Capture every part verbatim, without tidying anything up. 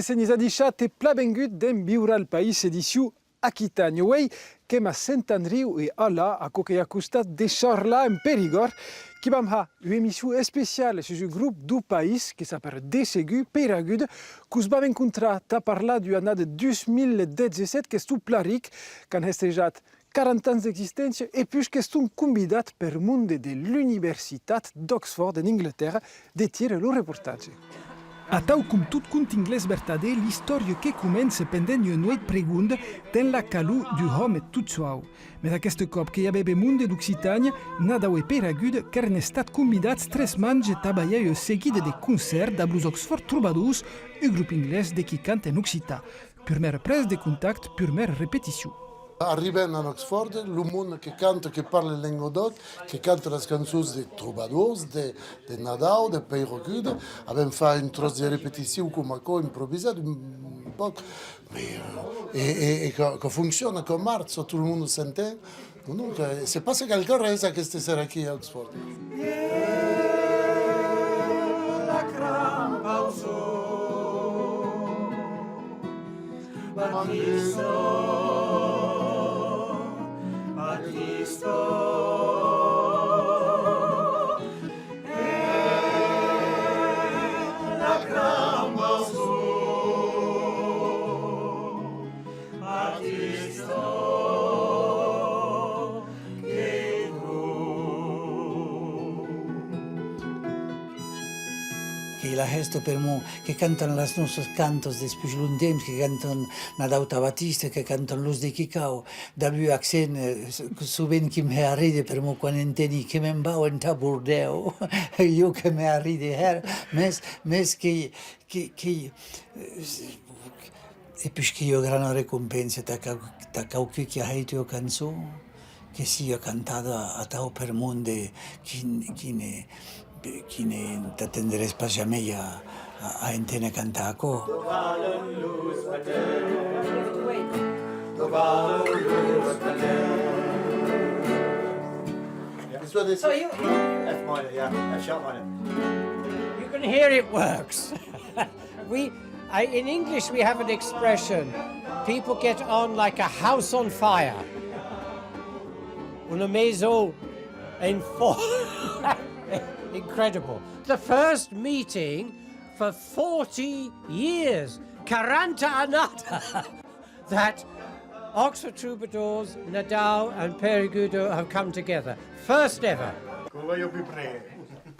Se n'i a adishatz e plan vengut dens Viure al País, edicion Aquitània. Uei qu'èm a Sent Andriu e alà, aquò qu'ei a costat de Charlà, en Perigòrd, qu'i vam har ua emission especiala sus un grop deu país que s'apèra de segur Peiraguda, que'us vam encontrar tà parlar d'ua annada dus mila dètz-e-sèt qu'estó plan ric, qu'an hestejat quaranta ans d'existéncia e puish qu'estón convidats per monde de l'Universitat d'Oxford en Anglatèrra de tier lo reportatge. Atau com tot cònt anglés vertadèr, l'istòria que comença pendent ua nueit pregonda dens la calor d'un home tot suau. Mes aqueste còp que i avè monde d'Occitània, Nadau e Peiraguda, qu'èran estats convidats tres manges tà balhar ua seguida de concèrts dab los Oxford Trobadors, un grop anglés de qui canta en occitan. Purmèra presa de contacte, purmèra repeticion. Arribèm en Oxford, lo monde que canta, que parla lenga d'òc, que canta las cançons de trobadors, de, de Nadau, de Peiraguda. Avèm fach un tròç de repeticion coma aquò, improvisat un pauc, mas, euh, e, e, e que, que fonciona, que marcha, tot lo monde s'entend. Donc, euh, se passa qualque res aqueste ser aquí a Oxford. Qu'ei la hèsta per'mor, que cantan las nossas cantas despuish longtemps, que cantan Nadau tà Batista, que cantan Los de Quicau, dab un accent, eh, so-, sovent qui me hè arríder per'mor quan enteni que me'n vau entà Bordèu, jo que me hè arríder hèra, mes, mes que, que, que, eh, e puish qu'ei ua grana recompensa tà quau-, tà quauqu'un qui a hèit ua cançon, que sia cantada atau per monde qui, qui ne, qui ne t'atendrés pas jamei a, a, a enténer cantar aquò. This one is F minor, yeah, F sharp minor. You can hear it works. We, I, in English, we have an expression, people get on like a house on fire. Una maison en feu. Incredible. The first meeting for forty years. Quaranta annadas. That Oxford Troubadours, Nadau and Peiraguda have come together. First ever.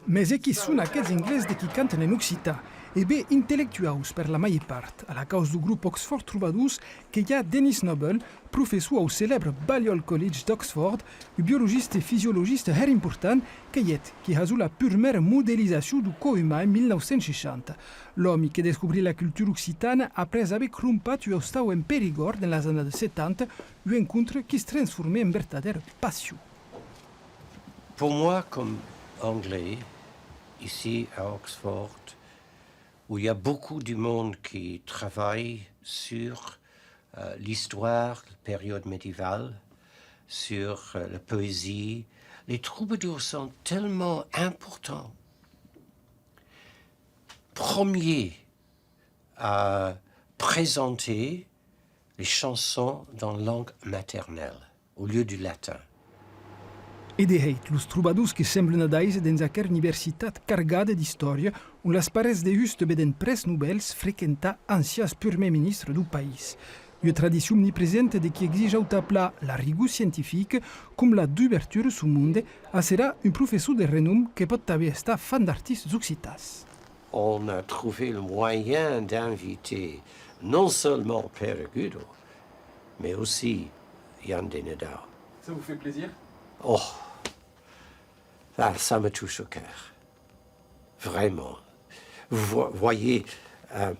Mes e qui son aqueths anglés de qui cantan en occitan? E ben intellectuaus per la màger part. A la causa deu grop Oxford Troubadours que i a Denis Noble, professor au celèbre Balliol College d'Oxford, un biologista e fisiologista hèra important, qu'ei eth qui hasó la purmèra modelizacion deu còr uman en mila nau cents seishanta. L'òmi que descobrí la cultura occitana après aver crompat un ostau en Perigòrd en las annadas setanta, un encontre qui's transformèt en vertadèra passion. Pour moi, comme anglais, ici à Oxford, où il y a beaucoup du monde qui travaille sur, euh, l'histoire, la période médiévale, sur, euh, la poésie, les troubadours sont tellement importants. Premier à présenter les chansons dans langue maternelle, au lieu du latin. E de hèit, los trobadors que semblan a d'aise dens aquera universitat cargada d'istòria, ont las parets de husta veden près novèls frequentar ancians purmèrs ministres deu país. Ua tradicion omnipresenta de qui exigeish autaplan la rigor scientifica com la dubertura suu monde, a serà un professor de renom que pòt tanben estar fan d'artistes occitans. On a trouvé le moyen d'inviter non seulement Peiraguda, mais aussi Yann Denedau. Ça vous fait plaisir ? Oh, ça, ça me touche au cœur. Vraiment. Vous vo-, voyez, euh,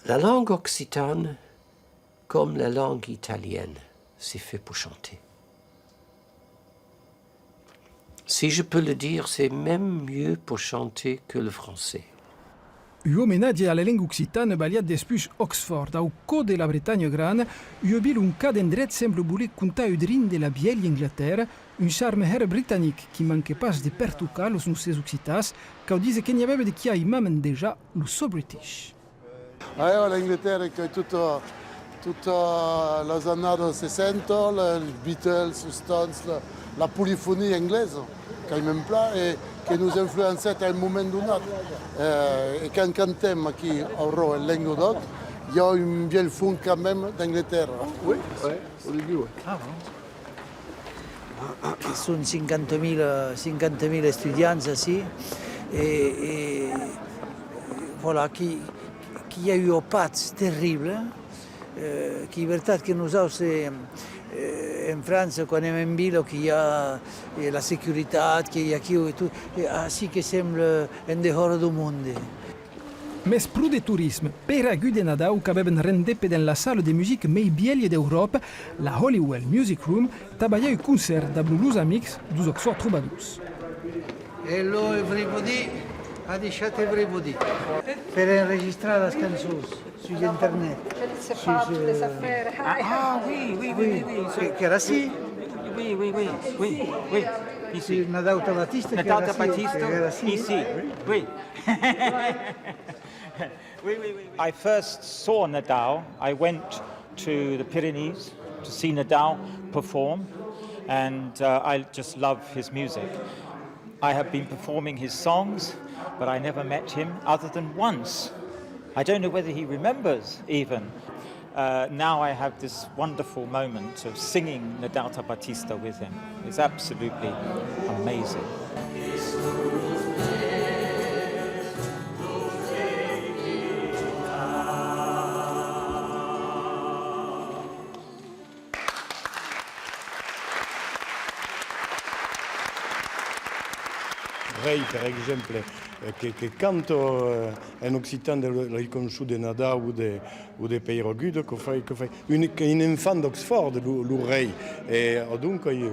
la langue occitane, comme la langue italienne, c'est fait pour chanter. Si je peux le dire, c'est même mieux pour chanter que le français. Un omenatge a la lenga occitana balhat despuish Oxford, au còr de la Bretanha Grana, ua vila on cada endret sembla voler contar un drin de la vièlha Anglatèrra, un charme hèra britanic qui manca pas de pertocar los nossèrs occitans, cau díser que n'i avèva de qui aimavan dejà lo so british. Ah, l'Anglatèrra, qu'ei tota, tota las annadas seissanta, la, los Beatles, los Stones, la, la polifonia anglesa, qu'aimem plan e que nos influencèt a un moment donat. Eh, e quand cantem aquí, aura, en lenga d'òc, i a un vièlh fons quand même d'Anglatèrra. Oui, oui, au début, oui. Ah bon? Que son cinquanta mila, cinquanta mila estudiants ací, e, e, voilà, qui, qui i a ua patz terribla, eh, qui ei vertat que nosauts, eh, en França, quan anem en vila, que i a, eh, la securitat, que i a aquiu e tot, e ací que sembla en dehòra deu monde. Mès pro de torisme, Pèiraguda e Nadau qu'avèvan rendèp dens la sala de musica mei vièlha d'Euròpa, la Holywell Music Room, tà balhar un concèrt dab los amics deus Oxford Trobadors. Hello everybody, adishatz everybody. Per enregistrar las cançons sus internet. Je ne sais pas, toutes les affaires. Ah, ah, oui, oui, oui, oui, oui, que, qu'èra ací. Oui, oui, oui, oui, oui, ici. Nadau Tabatista, Nadau Tabatista, ici, oui. I first saw Nadau. I went to the Pyrenees to see Nadau perform, and uh, I just love his music. I have been performing his songs, but I never met him other than once. I don't know whether he remembers even. Uh, now I have this wonderful moment of singing Nadau Tabatista with him. It's absolutely amazing. Rei, per exemple, eh, que, que canta, eh, en occitan de la, la cançon de Nadau o de, o de Pèiraguda, que fai, que fai un, un enfant d'Oxford, lo, lo rei. E, e donc, eh,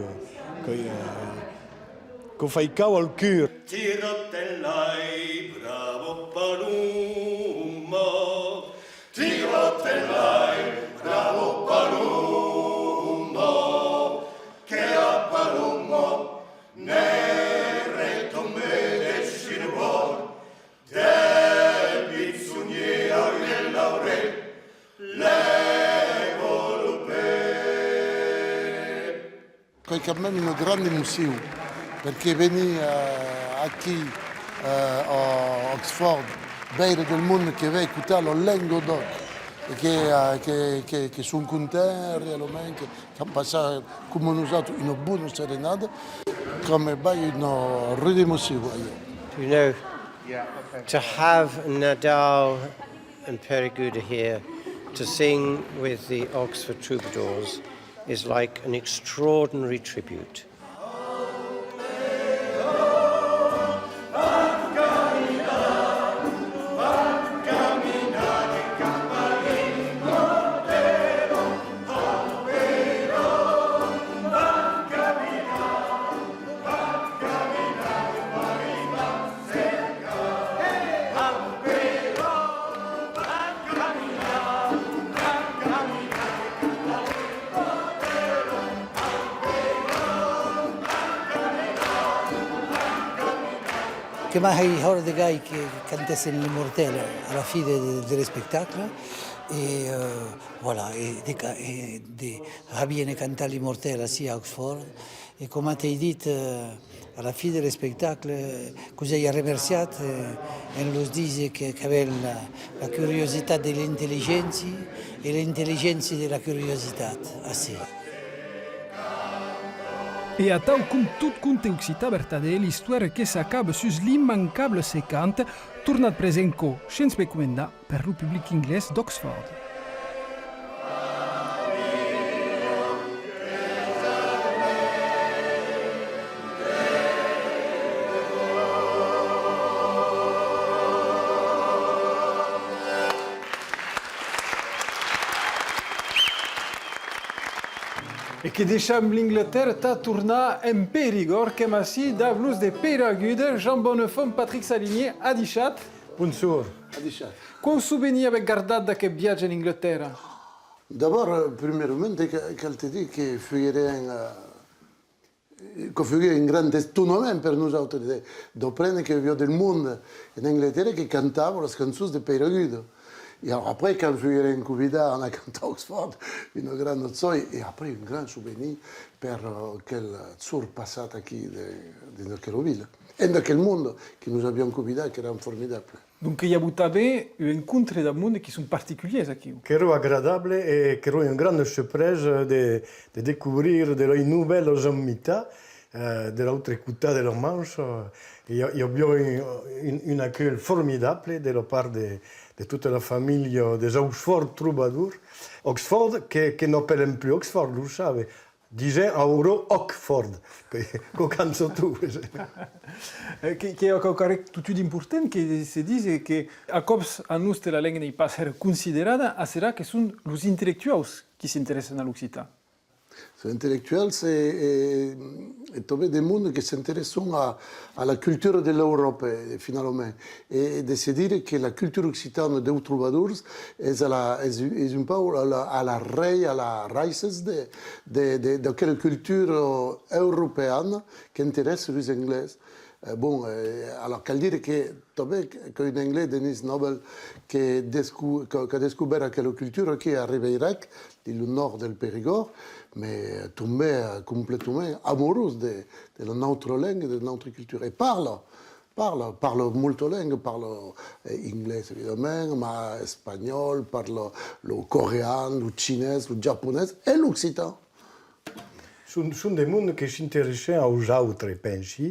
que, eh, que fai caud al cur. Tira-te enlai, brava paloma, tira-te enlai, brava paloma, que la paloma ne retombe de shinubor, de pitsonhier a un laurel, lèva lo pè. Qu'ei quand même una granda emocion, perque venir, eh, aquí, eh, a Oxford, veire del monde que ven escotar la lenga d'òc, e que, eh, que, que, que son contents realament, que, qu'an passat, coma nosautres, una bona serenada, quò me balha una ruda emocion, a ieu. You know, to have Nadau and Pèiraguda here to sing with the Oxford Troubadours is like an extraordinary tribute. Que m'aja hòrt de gai que cantèssen l'Immortèl a la fin de, de, de l'espectacle, e, euh, voilà, e de ca-, e de, havien de cantar l'Immortèl ací a Oxford, e coma t'èi dit, euh, a la fin de l'espectacle, que'us èi arremerciat, euh, en los díser que, qu'avèn la, la curiositat de l'intelligéncia e l'intelligéncia de la curiositat, ací. E atau, com tot conte occitan vertadèr, l'istòria que s'acaba sus l'immancable secant, tornat present cò, shens pè comendar, per lo public inglés d'Oxford. E que deisham l'Anglatèrra tà tornar en Perigòrd, qu'èm ací dab los de Pèiraguda, Jean Bonnefond, Patrick Salinié, adishatz. Bonjour. Adishatz. Quau sovenir avètz gardat d'aqueth viatge en Anglatèrra? D'abòrd, eh, primièrament, ca-, cal te dire que fuguèrem, eh, que fuguèt un grand estonament per nosautres de, d'aprene que i aviá del monde en Anglatèrra que cantava las cançons de Pèiraguda. E après, quand fuguèrem convidats a anar cantar a Oxford, una granda jòia, e après un grand sovenir per, eh, aquel jorn passat aquí de, dins aquela vila, en d'aquel monde que nos avián convidats, qu'èra formidable. Donc, que i a tanben un encontre dab monde qui son particulièrs aquiu. Qu'èra agradable e qu'èra una granda surpresa de, de descobrir de las novèlas amitats, eh, de l'autre costat de la Mancha. E i a, i aviá un, un, un aculh formidable de la part de, de tota la familha dels Oxford Trobadors. Oxford, que, que n'apèlan plus Oxford, lo sabe. Disen aura Oxford, que, que cansa tot. Eh, que, que i a quauquarren totun d'important que se ditz que a còps a noste la lenga n'ei pas hèra considerada, acerà que son los intellectuaus qui s'interèssan a l'occitan. Son intellectuals e, e, e tanben de monde que s'interèssan a, a la cultura de l'Euròpa, eh, finalament. E de se dire que la cultura occitana deus trobadors es a la, es, es un pauc a la, a la rei-, a la raices de, de, de, d'aquela cultura europeana qu'interèssa los anglés. Eh, bon, eh, alors cal dire que tanben que, qu'un anglés, Denis Noble, que descu-, que, qu'a descobèrt aquela cultura aquí a Ribeirèc, dins lo nòrd del Perigòrd, mès tombèt, eh, completament amorós de, de la nòstra lenga, de la nòstra cultura. E parla, parla, parla molta lenga, parla, eh, anglés, evidament, mas espanhòl, parla lo corean, lo chinés, lo japonés e l'occitan. Son, son de monde que s'interèssan aus autres, pensi,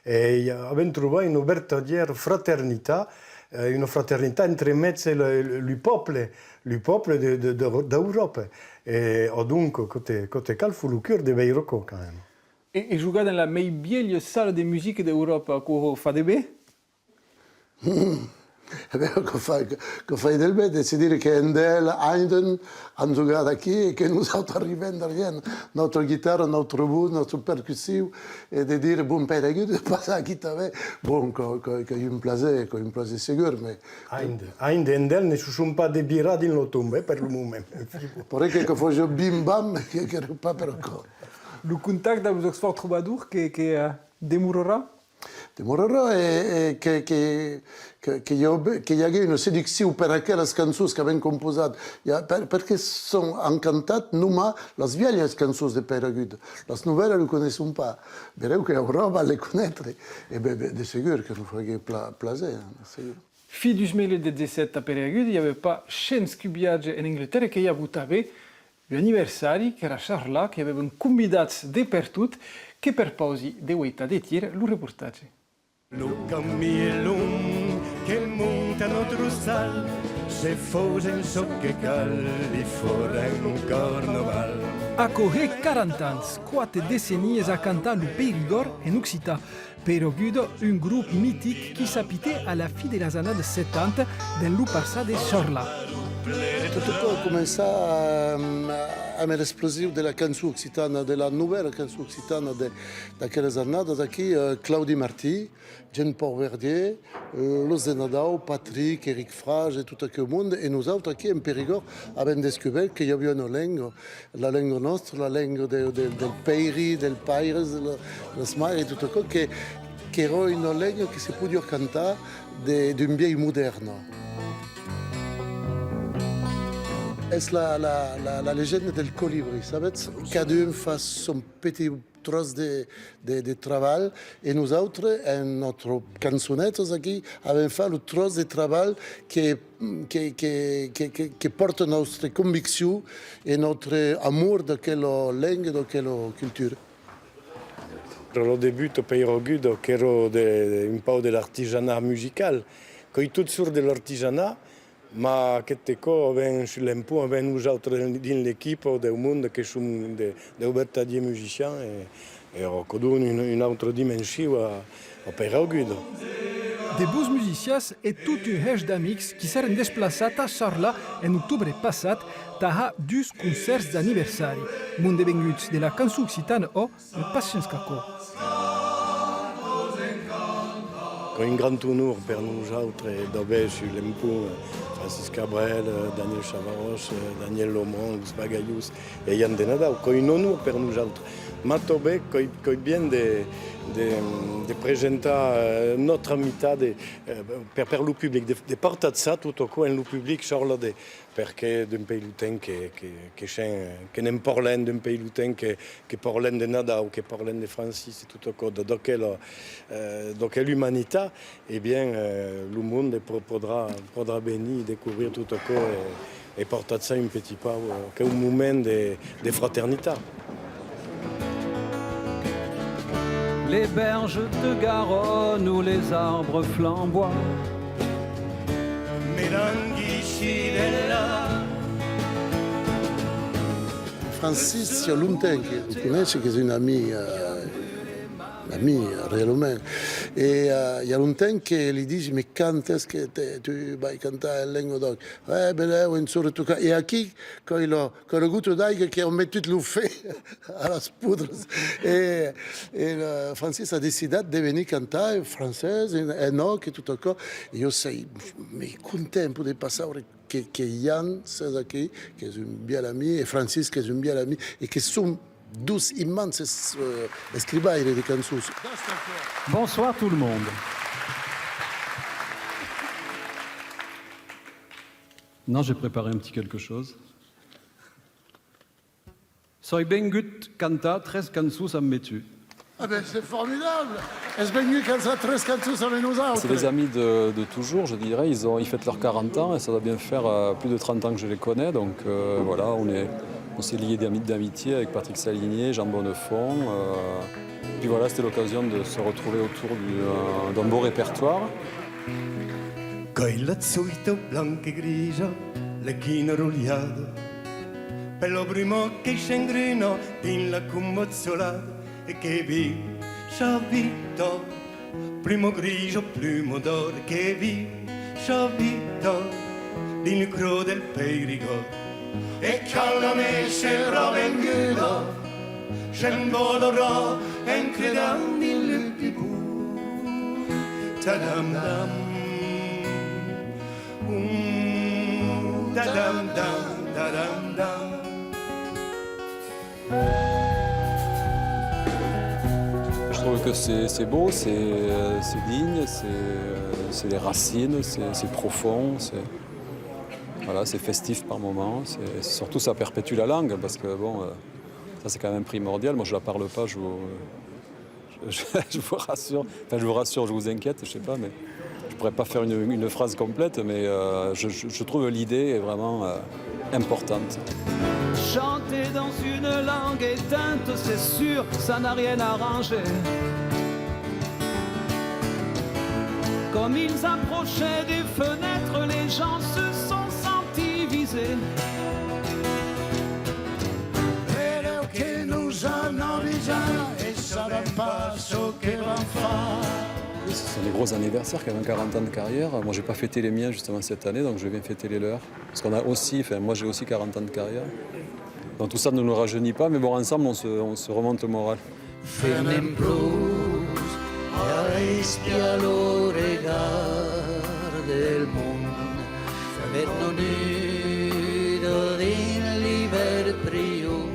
e i a, avèm trobat una vertadièra fraternitat, eh, una fraternitat entremetre le, le, lo pòble, lo pòble de, de, de, d'Euròpa. E, o donc, quò te, quò te calfa lo còr de veire quò, quand même. E, e jogar dens la mei vielha sala de musica d'Euròpa, quò fa de ben? E ben, quò fa, quò fa del ben, de se dire que Handel, Haydn an jogat aquí e que nosautres arribem darrièr, nòstra guitarra, nòstre bòs, nòstra percussion, e de dire, bon, Pèiraguda de passar aquí tanben, bon, quò, quò, quò ei un plaser, quò ei un plaser segur, mès... Haydn, Haydn e Handel ne se son pas desvirats dins la tomba, eh, per lo moment. Pauré que, que fasiá bim bam, que, qu'èra pas per aquò. Lo contacte dab los Oxford Trobadors que, que, eh, demorarà? Demorarà e, e que, que, que, que i a, que i aguèt una seduccion per aquelas cançons qu'avèm composat. I a, per, perque son encantats nonmàs las vielhas cançons de Pèiraguda. Las novèlas lo coneisson pas. Benlèu que aura van le conéisser. E ben, ben, de segur que nos faguèt pla-, plaser, hein, de segur. Fin dos mila dètz-e-sèt a Pèiraguda, i avè pas shens qu'un viatge en Anglatèrra, que i avè tanben un aniversari, qu'èra Charlat, que i avèvan convidats de pertot, que perpausi de guaitar de tier lo reportatge. Lo camin es long que monta nòstre ostal, se fasèm çò que cal, i farem un carnaval. Aquò hè quaranta ans, quate decennias a cantar lo Perigòrd en occitan. Pèiraguda, un grop mitic qui s'apitèt a la fin de las annadas setanta dens lo parçan de Charlat. Tot aquò a començat, eh, amb l'explosion de la cançon occitana, de la novèla cançon occitana de, d'aquelas annadas aquí, eh, Claudi Martí, Jean-Paul Verdier, eh, Los de Nadau, Patrick, Eric Fraj e tot aqueu monde, e nosautres aquí en Perigòrd avèm descobèrt que i aviá una lenga, la lenga nòstra, la lenga de, de, del pèiri, del paires, de la, las maires, tot aquò, que, qu'èra una lenga que se podiá cantar de, d'un biais modèrne. Es la, la, la, la legenda del colibri, sabètz? Cadun fa son petit tròç de, de, de trabalh, e nosautres, en nòstras cançonetas aquí, avèm fach lo tròç de trabalh que, que, que, que, que, que pòrta nòstra conviccion e nòstre amor d'aquela lenga, d'aquela cultura. Lo debut a Pèiraguda, qu'èra de, de, un pauc de l'artisanat musical, qu'ei tot sort de l'artisanat, mas aqueste còp avèm sus l'empont, avèm nosautres dins l'equipa deu monde que son de, deu vertadier musician e, e aquò dona una, una autra dimension a, a Pèiraguda. De bons musicians e tot un hèish d'amics qui s'èran desplaçats a Charlat en octobre passat tà har dus concèrts d'aniversari. Monde venguts de la cançon occitana, ò, e pas shens qu'aquò. Un grand onor per nosautres d'aver sus l'empont, eh, Francis Cabrel, eh, Daniel Chavarros, eh, Daniel Lomont, los Bagaius, e Jan de Nadau, qu'ei un onor per nosautres. Mas tanben qu'ei, qu'ei bien de, de, de presentar, eh, nòstra amitat de, eh, per, per lo public, de, de partatjar tot aquò en lo public, çò-là de, perque dempuèi lo temps que, que, que sèm, que ne'n parlem, dempuèi lo temps que, que parlem de Nadau, que parlem de Francis e tot aquò, de, d'aquela, eh, d'aquela umanitat, e bien, eh, lo monde po-, podrà, podrà venir descobrir tot aquò e, e partatjar un petit pauc, eh, aqueu moment de, de fraternitat. Les berges de Garonne où les arbres flamboient. Francis, i a longtemps que lo coneissi, qu'es un ami, eh, un ami, eh, realament. E, eh, i a longtemps que li disi: "Mas quand es que te, tu vai cantar en lenga d'òc?" "Eh, benlèu, un jorn toca." E aquí, qu'ei la, qu'ei la gota d'aiga que an metut lo feu a las podras. E, e la, Francis a decidat de venir cantar en francés, en, en òc e tot aquò. E jo sei, me content de passar que, que Jan s'es aquí, qu'es un vièlh ami, e Francis, qu'es un vièlh ami, e que son dos immenses, eh, escrivaires de cançons. Bonsoir tout le monde. Non, j'ai préparé un petit quelque chose. Soi vengut cantar tres cançons amb tu. Ah ben, c'est formidable! Es vengut cantar tres cançons amb nosautres. C'est des amis de, de toujours, je dirais. Ils ont, ils fêtent leurs quarante ans et ça doit bien faire, euh, plus de trente ans que je les connais. Donc, euh, voilà, on est, on s'est liés d'ami-, d'amitié avec Patrick Salinier, Jean Bonnefond, euh, puis voilà, c'était l'occasion de se retrouver autour du, euh, d'un beau répertoire. Qu'ei la choita blanca e grisa, la quina roliada, per la bruma que s'engruna dins la comba solada e que viu sa vita, pluma grisa, pluma d'òr, que viu sa vita dins lo cròs del Perigòrd. E quand la nuèit serà venguda, se'n va adorar en cridant dins lo pibon. Tadam dam. Hum, tadam dam, tadam dam. Je trouve que c'est, c'est beau, c'est, euh, c'est digne, c'est, euh, c'est les racines, c'est, c'est profond, c'est, voilà, c'est festif par moments, c'est, surtout ça perpétue la langue, parce que bon, euh, ça c'est quand même primordial. Moi je la parle pas, je vous, je, je vous rassure, enfin je vous rassure, je vous inquiète, je sais pas, mais je pourrais pas faire une, une phrase complète, mais, euh, je, je, je trouve l'idée est vraiment, euh, importante. Chanter dans une langue éteinte, c'est sûr, ça n'a rien arrangé. Comme ils approchaient des fenêtres, les gens se sont sentis visés. Benlèu que nos an avisat e sabèm pas çò que vam far. Ce sont des gros anniversaires quand même, quarante ans de carrière. Moi, j'ai pas fêté les miens justement cette année, donc je viens fêter les leurs. Parce qu'on a aussi, enfin, moi j'ai aussi quarante ans de carrière. Donc tout ça ne nous rajeunit pas, mais bon, ensemble, on se, on se remonte le moral. Fèm en plus a espiar lo regard del mond, fèm-nos nuda dins l'ivèrn prium.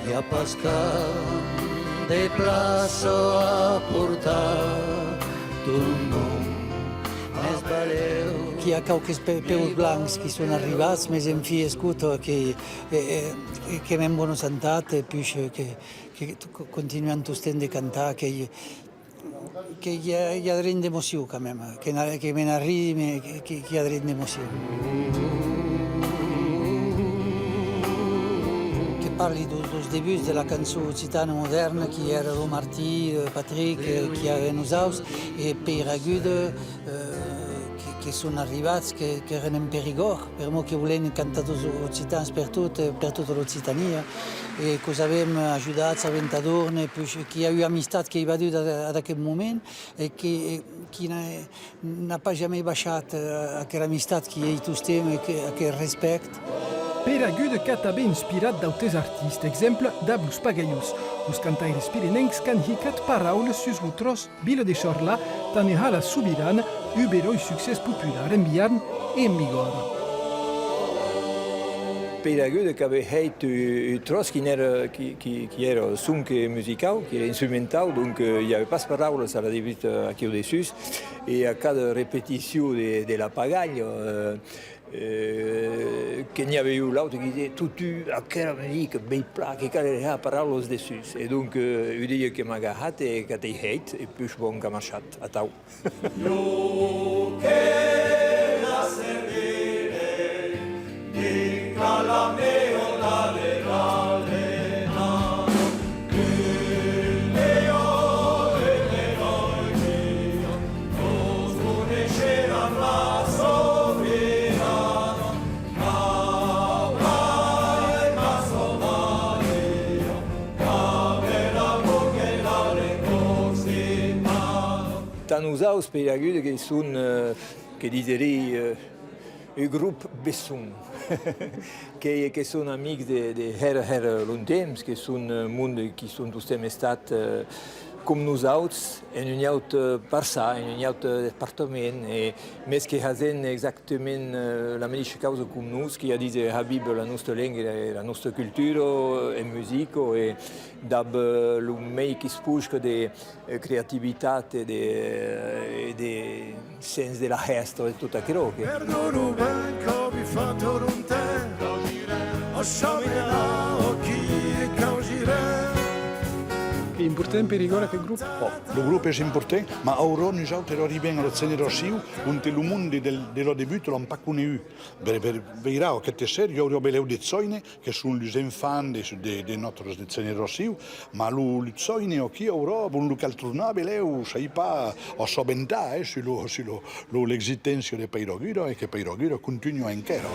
I a pas cap de plaça a portar ton nom, mès balèu. Qu'i a quauques pe-, peus blancs qui son arribats, mès enfin, escota, que, eh, eh, qu'èm en bona santat, e puish, eh, que, que t-, co-, continuam tostemps de cantar, que, que i a, i a drin d'emocion quand même, que n'a-, que me n'arridi, mès que, que, qu'i a drin d'emocion. Que parli deus, deus debuts de la cançon occitana modèrna, qui èra lo Martí, eh, Patric, eh, qui èra nosauts, e Pèire Aguda, eh, que, que son arribats, que, qu'èran en Perigòrd, pr'amor que volèn cantar deus occitans pertot, eh, per tota l'Occitània, e que'us avèm ajudats a Ventadorn, e puish qu'i a ua amistat qu'ei vaduda ad, ad aqueth moment, e que, e qui n'a, n'a pas jamei baishat, eh, aquera amistat qui ei tostemps, e que, aqueth respècte. Peiraguda qu'a tanben inspirat d'autes artistes, exemple dab los Pagalhons. Los cantaires pirenencs qu'an hicat paraulas sus lo tròç Vila de Charlà, tant e ha la Sobirana, un beròi succès popular en Biarn e en Bigòrra. Peiraguda qu'avè hèit un, un tròç qui n'èra, qui, qui, qui èra sonque musicau, qui èra instrumentau, donc, euh, i avè pas paraulas a la debuta aquiu dessús, e a cada repeticion de, de la Pagalha, euh, euh, que n'i avè un l'autre qui disè: «Totun, aquera musica, vei plan que cal har paraulas dessús.» E donc, euh, un dia que m'a agahat e qu'at ei hèit, e puish, bon, qu'a marchat, atau. Tà nosauts, Peiraguda, que son, eh, que diserí, eh, un grop besson, que, que son amics de, de hèra, hèra longtemps, que son, eh, monde qui son tostemps estat, eh, com nosauts, en un aut, eh, parçan, en un aut, eh, despartament, e, mes que hasèn exactament, eh, la medisha causa com nos, qui a díser har víver la nosta lenga e la, la nosta cultura, eh, en musica, e dab, eh, lo mei qui's posca de, eh, creativitat e de, eh, e de sens de la hèsta e tot aquerò que... Qu'ei important en Perigòrd aqueth grop? Ò, lo grop es important, mas aura nosautres arribem a la generacion onte lo monde del, de la debuta l'an pas conegut. Ve-, ve-, veirà, aqueste ser, i aurà belèu de jòines, que son los enfants de, de, de nòstra generacion, mas lo, lo jòine aquí aura, bon, lo cal tornar, belèu, sai pas, assabentar, eh, sus lo, sus lo, lo, l'existéncia de Peiraguda, e que Peiraguda contunha enquèra.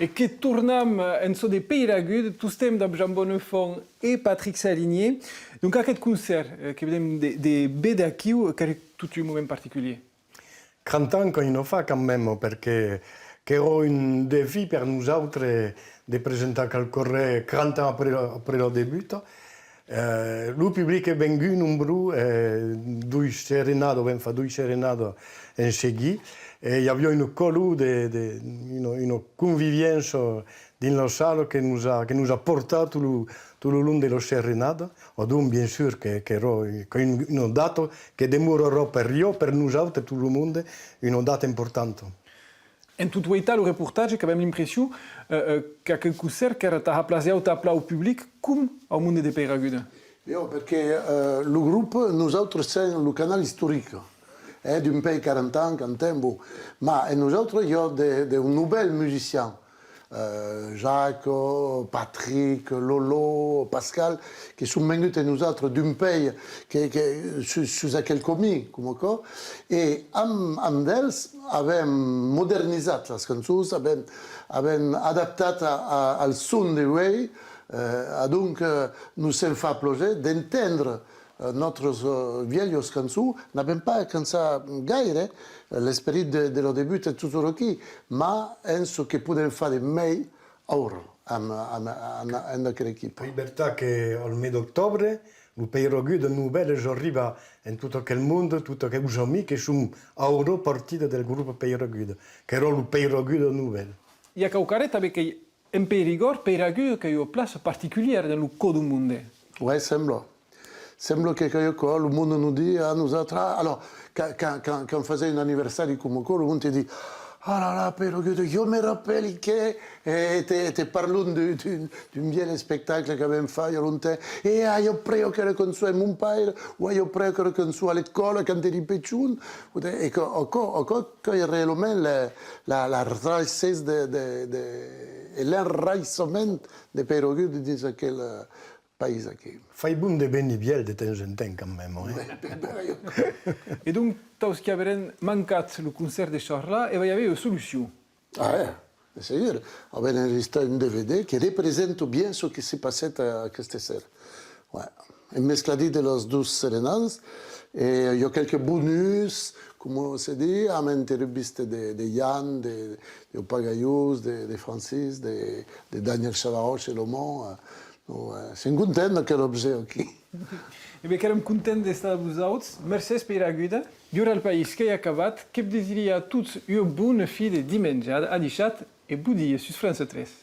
E que tornam en çò de Peiraguda, tostemps dab Jean Bonnefont e Patrick Salinié. Donc aqueth concèrt, eh, que vedem de, de véder aquiu, qu'èra tot un moment particulièr. Quaranta ans qu'ei una fach quand même, perque qu'èra un desfi per nosautres de presentar quauquarren quaranta ans après la, après la debuta. Eh, lo public es vengut nombrós, eh, doi serenadas, avèm fach doi serenadas en seguit, e i aviá una calor de, de, una, una conviviença dins la sala que nos a, que nos a portat tot lo, tot lo long de la serenada. Adonc, bien sûr, que, que èra, qu'ei un, una data que demorarà per ieu, per nosautres, tot lo monde, una data importanta. En tot veitar lo reportatge, qu'avem l'impression, eh, eh, qu'aqueth concèrt qu'èra tà har plaser autan plan au public com au monde de Peiraguda. Ieu, perque, eh, lo grop, nosautres sèm lo canal istoric, eh, dempuèi quaranta ans, quand temps, bon. Mas en nosautres i a de, de novèls musicians, eh, Jacques, Patrick, Lolo, Pascal, que son venguts en nosautres dempuèi que, que, sus, sus aquel camin, coma aquò, e amb, amb d'els avèm modernizat las cançons, avèm, avèm adaptat a, a, al son de uèi, eh, adonc, eh, nos sèm fach plaser d'entendre, eh, nòstras, eh, vièlhas cançons, n'avèm pas cansat gaire, eh, l'esperit de, de la debuta es totjorn aquí, mas en çò que podèm far de mei aura amb, amb, amb, amb aquela equipa. Ei vertat que al mes d'octòbre, lo Peiraguda Novèl es arribat en tot aquel monde, tot aqueus amics que son aura partida del grop Peiraguda, qu'èra lo Peiraguda Novèl. I a quauquarren tanben qu'ei en Perigòrd, Peiraguda qu'ei ua plaça particulièra dens lo còr deu monde. Ouais, sembla. Sembla que, que, que lo monde nos ditz a nosautres, ah, alors, quand, quand, quand, quand fasèm un anniversari coma aquò, lo monde te ditz, Ah là là, Pèira Aguda, jo me rapèli que, eh, te, te parlon d'un, d'un, d'un vièlh espectacle qu'avèm fach a longtemps. E ai aprés aquela cançon a mon paire, o ai aprés aquela cançon a l'escòla quand èri pichon. E aquò, aquò, aquò qu'es realament la, la, la raices de, de, de, e l'enraïçament de Pèira Aguda dins aquel, eh, país aquí. Fai bon de venir vièlh de temps en temps, quand même, eh? E donc, taus qui averèn mancat lo concèrt de Charla, e vai aver ua solucion. Ah, eh, de segur. Avèm enregistrat un D V D que representa bien çò que se passèt, eh, aqueste ser. Ouais. Un mescladís de las doas serenadas, e i a qualques bonus, coma se ditz, amb entrevistas de, de Jan, de, de Pagalhós, de, de Francis, de, de Daniel Chavaròche e Lomont, eh, Donc, eh, sèm contents d'aquel objècte aquí. E ben, qu'èrem contents d'estar dab vosauts. Mercés, Pèira Aguda. Viure al país qu'ei acabat. Que'vs desiri a tots ua bona fin de dimenjada. Adishatz e bon dia sus France tres.